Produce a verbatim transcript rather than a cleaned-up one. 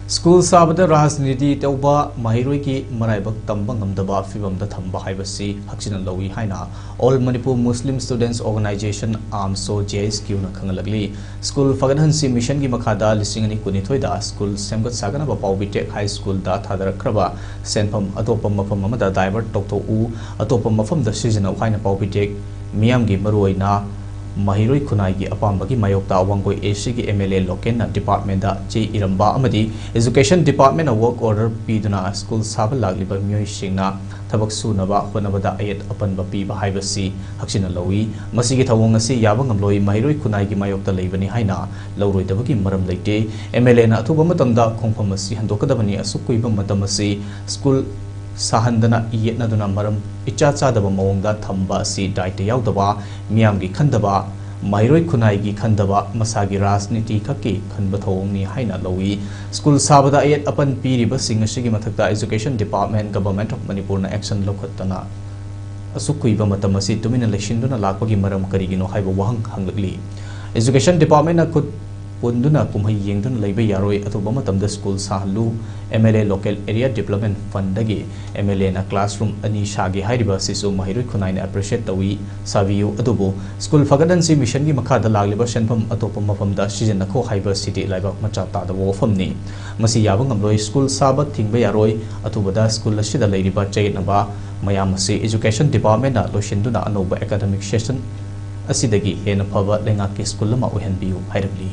School ꯁꯥꯕꯗ ꯔꯥꯖꯅꯤꯇꯤ ꯇꯧꯕ, ꯃꯍꯩꯔꯣꯏꯒꯤ ꯃꯔꯥꯏꯕꯛ ꯇꯝꯕ ꯉꯝꯗꯕ ꯐꯤꯚꯝꯗ ꯊꯝꯕ ꯍꯥꯏꯕꯁꯤ ꯍꯛꯆꯤꯟꯅ ꯂꯧꯏ ꯍꯥꯏꯅ All Manipur Muslim Students Organization, AMSO, J S Q ꯅ ꯈꯪꯍꯜꯂꯛꯂꯤ꯫ ꯁ꯭ꯀꯨꯜ ꯐꯒꯠꯍꯟꯁꯤ ꯃꯤꯁꯟꯒꯤ ꯃꯈꯥꯗ ꯂꯤꯁꯤꯡ ꯑꯅꯤ ꯀꯨꯟꯅꯤꯊꯣꯏꯗ ꯁ꯭ꯀꯨꯜ ꯁꯦꯝꯒꯠ ꯁꯥꯒꯠꯅꯕ ꯄꯥꯎꯕꯤꯇꯦꯛ ꯍꯥꯏ ꯁ꯭ꯀꯨꯜꯗ ꯊꯥꯗꯔꯛꯈ꯭ꯔꯕ ꯁꯦꯟꯐꯝ ꯑꯇꯣꯞꯄ ꯃꯐꯝ ꯑꯃꯗ ꯗꯥꯏꯚꯔꯠ ꯇꯧꯊꯣꯛꯎ, ꯑꯇꯣꯞꯄ ꯃꯐꯝꯗ ꯁꯤꯖꯤꯟꯅꯧ ꯍꯥꯏꯅ ꯄꯥꯎꯕꯤꯇꯦꯛ ꯃꯤꯌꯥꯝꯒꯤ, ꯃꯔꯨꯑꯣꯏꯅ ꯃꯍꯩꯔꯣꯏ ꯈꯨꯟꯅꯥꯏꯒꯤ ꯑꯄꯥꯝꯕꯒꯤ ꯃꯥꯌꯣꯛꯇ ꯋꯥꯡꯒꯣꯏ A C ꯒꯤ M L A ꯂꯣꯀꯦꯟꯅ ꯗꯤꯄꯥꯔꯠꯃꯦꯟꯗ ꯆꯦ ꯏꯔꯝꯕ ꯑꯃꯗꯤ ꯏꯖꯨꯀꯦꯁꯟ ꯗꯤꯄꯥꯔꯠꯃꯦꯟꯅ ꯋꯥꯔꯛ ꯑꯣꯔꯗꯔ ꯄꯤꯗꯨꯅ ꯁ꯭ꯀꯨꯜ ꯁꯥꯕ ꯂꯥꯛꯂꯤꯕ ꯃꯤꯑꯣꯏꯁꯤꯡꯅ ꯊꯕꯛ ꯁꯨꯅꯕ ꯍꯣꯠꯅꯕꯗ ꯑꯌꯦꯠ ꯑꯄꯟꯕ ꯄꯤꯕ ꯍꯥꯏꯕꯁꯤ ꯍꯛꯆꯤꯟꯅ ꯂꯧꯏ꯫ ꯃꯁꯤꯒꯤ ꯊꯧꯑꯣꯡ ꯑꯁꯤ ꯌꯥꯕ ꯉꯝꯂꯣꯏ, ꯃꯍꯩꯔꯣꯏ ꯈꯨꯟꯅꯥꯏꯒꯤ ꯃꯥꯌꯣꯛꯇ ꯂꯩꯕꯅꯤ ꯍꯥꯏꯅ ꯂꯧꯔꯣꯏꯗꯕꯒꯤ ꯃꯔꯝ ꯂꯩꯇꯦ꯫ M L A ꯅ ꯑꯊꯨꯕ ꯃꯇꯝꯗ ꯈꯣꯡꯐꯝ ꯑꯁꯤ ꯍꯟꯗꯣꯛꯀꯗꯕꯅꯤ꯫ ꯑꯁꯨꯛ ꯀꯨꯏꯕ ꯃꯇꯝ ꯑꯁꯤ ꯁ꯭ꯀꯨꯜ ꯁꯥꯍꯟꯗꯅ ꯌꯦꯠꯅꯗꯨꯅ ꯃꯔꯝ ꯏꯆꯥ ꯆꯥꯗꯕ ꯃꯑꯣꯡꯗ ꯊꯝꯕ ꯑꯁꯤ ꯗꯥꯏꯇ ꯌꯥꯎꯗꯕ, ꯃꯤꯌꯥꯝꯒꯤ ꯈꯟꯗꯕ, ꯃꯍꯩꯔꯣꯏ ꯈꯨꯟꯅꯥꯏꯒꯤ ꯈꯟꯗꯕ, ꯃꯁꯥꯒꯤ ꯔꯥꯖꯅꯤꯇꯤ ꯈꯛꯀꯤ ꯈꯟꯕ ꯊꯧꯑꯣꯡꯅꯤ ꯍꯥꯏꯅ ꯂꯧꯏ꯫ ꯁ꯭ꯀꯨꯜ ꯁꯥꯕꯗ ꯑꯌꯦꯠ ꯑꯄꯟ ꯄꯤꯔꯤꯕꯁꯤꯡ ꯑꯁꯤꯒꯤ ꯃꯊꯛꯇ Education Department, Government of ꯃꯅꯤꯄꯨꯔꯅ action ꯂꯧꯈꯠꯇꯅ ꯑꯁꯨꯛ ꯀꯨꯏꯕ ꯃꯇꯝ ꯑꯁꯤ ꯇꯨꯃꯤꯟꯅ ꯂꯩꯁꯤꯟꯗꯨꯅ ꯂꯥꯛꯄꯒꯤ ꯃꯔꯝ ꯀꯔꯤꯒꯤꯅꯣ ꯍꯥꯏꯕ ꯋꯥꯍꯪ ꯍꯪꯂꯛꯂꯤ꯫ Education Department ꯅ ꯈꯨꯠ ꯄꯨꯟꯗꯨꯅ ꯀꯨꯝꯍꯩ ꯌꯦꯡꯗꯨꯅ ꯂꯩꯕ ꯌꯥꯔꯣꯏ꯫ ꯑꯊꯨꯕ ꯃꯇꯝꯗ school ꯁꯥꯍꯜꯂꯨ꯫ M L A Local Area Development Fund ꯗꯒꯤ M L A ꯅ classroom ꯑꯅꯤ ꯁꯥꯒꯦ ꯍꯥꯏꯔꯤꯕ ꯑꯁꯤꯁꯨ ꯃꯍꯩꯔꯣꯏ ꯈꯨꯟꯅꯥꯏꯅ appreciate ꯇꯧꯏ, ꯁꯥꯕꯤꯌꯨ꯫ ꯑꯗꯨꯕꯨ ꯁ꯭ꯀꯨꯜ ꯐꯒꯠꯍꯟꯁꯤ ꯃꯤꯁꯟꯒꯤ ꯃꯈꯥꯗ ꯂꯥꯛꯂꯤꯕ ꯁꯦꯟꯐꯝ ꯑꯇꯣꯞꯄ ꯃꯐꯝꯗ ꯁꯤꯖꯤꯟꯅꯈꯣ ꯍꯥꯏꯕ ꯑꯁꯤꯗꯤ ꯂꯥꯏꯕꯛ ꯃꯆꯥ ꯇꯥꯗꯕ ꯋꯥꯐꯝꯅꯤ꯫ ꯃꯁꯤ ꯌꯥꯕ ꯉꯝꯂꯣꯏ꯫ ꯁ꯭ꯀꯨꯜ ꯁꯥꯕ ꯊꯤꯡꯕ ꯌꯥꯔꯣꯏ꯫ ꯑꯊꯨꯕꯗ ꯁ꯭ꯀꯨꯜ ꯑꯁꯤꯗ ꯂꯩꯔꯤꯕ ꯆꯌꯦꯠꯅꯕ ꯃꯌꯥꯝ ꯑꯁꯤ Education Department ꯅ ꯂꯣꯏꯁꯤꯟꯗꯨꯅ ꯑꯅꯧꯕ academic session ꯑꯁꯤꯗꯒꯤ ꯍꯦꯟꯅ ꯐꯕ ꯂꯩꯉꯥꯛꯀꯤ ꯁ꯭ꯀꯨꯜ ꯑꯃ ꯑꯣꯏꯍꯟꯕꯤꯌꯨ ꯍꯥꯏꯔꯝꯂꯤ꯫